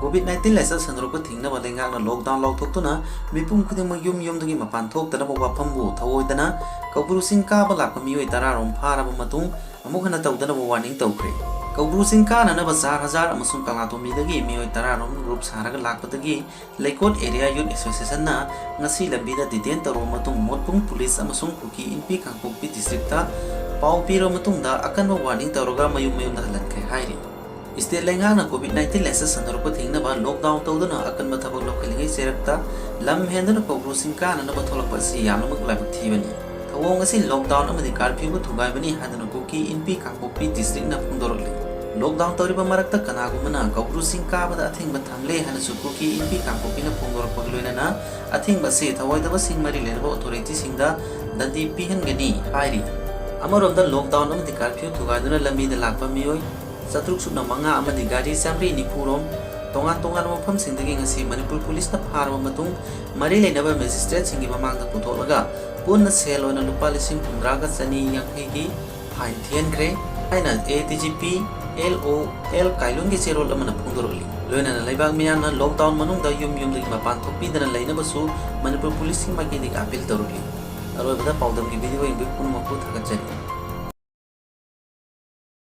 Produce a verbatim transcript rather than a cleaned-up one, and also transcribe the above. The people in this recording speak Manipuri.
COVID nineteen ꯂꯥꯏꯆꯠ ꯁꯟꯗꯣꯔꯛꯄ ꯊꯤꯡꯅꯕ ꯂꯩꯉꯥꯛꯅ lockdown ꯂꯥꯎꯊꯣꯛꯇꯨꯅ ꯃꯤꯄꯨꯝ ꯈꯨꯗꯤꯡꯃꯛ ꯌꯨꯝ ꯌꯨꯝꯗꯒꯤ ꯃꯄꯥꯟ ꯊꯣꯛꯇꯅꯕ ꯋꯥꯐꯝꯕꯨ ꯊꯧꯑꯣꯏꯗꯅ ꯀꯧꯕ꯭ꯔꯨ ꯆꯤꯡ ꯀꯥꯕ ꯂꯥꯛꯄ ꯃꯤꯑꯣꯏ ꯇꯔꯥ ꯔꯣꯝ ꯐꯥꯔꯕ ꯃꯇꯨꯡ ꯑꯃꯨꯛ ꯍꯟꯅ ꯇꯧꯗꯅꯕ warning ꯇꯧꯈ꯭ꯔꯦ꯫ ꯀꯧꯕ꯭ꯔꯨ ꯆꯤꯡ ꯀꯥꯅꯅꯕ ꯆꯥꯔ ꯍꯖꯥꯔ ꯑꯃꯁꯨꯡ ꯀꯪꯂꯥꯇꯣꯝꯕꯤꯗꯒꯤ ꯃꯤꯑꯣꯏ ꯇꯔꯥ ꯔꯣꯝ group ꯁꯥꯔꯒ ꯂꯥꯛꯄꯗꯒꯤ ꯂꯩꯀꯣꯠ Area Youth Association ꯅ ꯉꯁꯤ ꯂꯝꯕꯤꯗ detain ꯇꯧꯔꯕ ꯃꯇꯨꯡ ꯃꯣꯠꯕꯨꯡ police ꯑꯃꯁꯨꯡ ꯀꯨꯀꯤ ꯏꯟꯄꯤ ꯀꯥꯡꯄꯣꯛꯄꯤ district ꯇ ꯄꯥꯎ ꯄꯤꯔꯕ ꯃꯇꯨꯡꯗ ꯑꯀꯟꯕ warning ꯇꯧꯔꯒ ꯃꯌꯨꯝ ꯃꯌꯨꯝꯗ ꯍꯜꯍꯟꯈ꯭ꯔꯦ ꯍꯥꯏꯔꯤ꯫ State ꯂꯩꯉꯥꯛꯅ COVID nineteen ꯂꯥꯏꯆꯠ ꯁꯟꯗꯣꯔꯛꯄ ꯊꯤꯡꯅꯕ lockdown ꯇꯧꯗꯨꯅ ꯑꯀꯟꯕ ꯊꯕꯛ ꯂꯧꯈꯠꯂꯤꯉꯩ ꯆꯩꯔꯛꯇ ꯂꯝ ꯍꯦꯟꯗꯨꯅ ꯀꯧꯕ꯭ꯔꯨ ꯆꯤꯡ ꯀꯥꯅꯅꯕ ꯊꯣꯛꯂꯛꯄ ꯑꯁꯤ ꯌꯥꯝꯅꯃꯛ ꯂꯥꯏꯕꯛ ꯊꯤꯕꯅꯤ꯫ ꯊꯧꯑꯣꯡ ꯑꯁꯤ lockdown ꯑꯃꯗꯤ curfew ꯕꯨ ꯊꯨꯒꯥꯏꯕꯅꯤ ꯍꯥꯏꯗꯨꯅ ꯀꯨꯀꯤ ꯏꯟꯄꯤ ꯀꯥꯡꯄꯣꯛꯄꯤ district ꯅ ꯐꯣꯡꯗꯣꯔꯛꯂꯤ꯫ Lockdown ꯇꯧꯔꯤꯕ ꯃꯔꯛꯇ ꯀꯅꯥꯒꯨꯝꯕꯅ ꯀꯧꯕ꯭ꯔꯨ ꯆꯤꯡ ꯀꯥꯕꯗ ꯑꯊꯤꯡꯕ ꯊꯝꯂꯦ ꯍꯥꯏꯅꯁꯨ ꯀꯨꯀꯤ ꯏꯟꯄꯤ ꯀꯥꯡꯄꯣꯛꯄꯤꯅ ꯐꯣꯡꯗꯣꯔꯛꯄꯒ ꯂꯣꯏꯅꯅ ꯑꯊꯤꯡꯕ ꯑꯁꯤ ꯊꯧꯑꯣꯏꯗꯕꯁꯤꯡ ꯃꯔꯤ ꯂꯩꯅꯕ authority ꯁꯤꯡꯗ ꯗꯟꯗꯤ ꯄꯤꯍꯟꯒꯅꯤ ꯍꯥꯏꯔꯤ꯫ ꯑꯃꯔꯣꯝꯗ lockdown ꯑꯃꯗꯤ curfew ꯊꯨꯒꯥꯏꯗꯨꯅ ꯂꯝꯕꯤꯗ ꯂꯥꯛꯄ ꯃꯤꯑꯣꯏ ꯆꯥꯇ꯭ꯔꯨꯛ ꯁꯨꯞꯅ ꯃꯉꯥ ꯑꯃꯗꯤ ꯒꯥꯔꯤ ꯆꯥꯃꯔꯤ ꯅꯤꯐꯨ ꯔꯣꯝ ꯇꯣꯉꯥꯟ ꯇꯣꯉꯥꯟꯕ ꯃꯐꯝꯁꯤꯡꯗꯒꯤ ꯉꯁꯤ ꯃꯅꯤꯄꯨꯔ police ꯅ ꯐꯥꯔꯕ ꯃꯇꯨꯡ ꯃꯔꯤ ꯂꯩꯅꯕ magistrate ꯁꯤꯡꯒꯤ ꯃꯃꯥꯡꯗ ꯄꯨꯊꯣꯛꯂꯒ ꯄꯨꯟꯅ ꯁꯦꯜ ꯑꯣꯏꯅ ꯂꯨꯄꯥ ꯂꯤꯁꯤꯡ ꯍꯨꯝꯗ꯭ꯔꯥꯒ ꯆꯅꯤ ꯌꯥꯡꯈꯩꯒꯤ fine ꯊꯤꯍꯟꯈ꯭ꯔꯦ ꯍꯥꯏꯅ A D G P L O L ꯀꯥꯏꯂꯨꯟꯒꯤ ꯆꯦꯔꯣꯜ ꯑꯃꯅ ꯐꯣꯡꯗꯣꯔꯛꯂꯤ꯫ ꯂꯣꯏꯅꯅ ꯂꯩꯕꯥꯛ ꯃꯤꯌꯥꯝꯅ lockdown ꯃꯅꯨꯡꯗ ꯌꯨꯝ ꯌꯨꯝꯗꯒꯤ ꯃꯄꯥꯟ ꯊꯣꯛꯄꯤꯗꯅ ꯂꯩꯅꯕꯁꯨ ꯃꯅꯤꯄꯨꯔ police ꯀꯤ ꯃꯥꯏꯀꯩꯗꯒꯤ appeal ꯇꯧꯔꯛꯂꯤ꯫ ꯑꯔꯣꯏꯕꯗ ꯄꯥꯎꯗꯝꯒꯤ video ꯌꯦꯡꯕꯤꯕ ꯄꯨꯝꯅꯃꯛꯄꯨ ꯊꯥꯒꯠꯆꯔꯤ꯫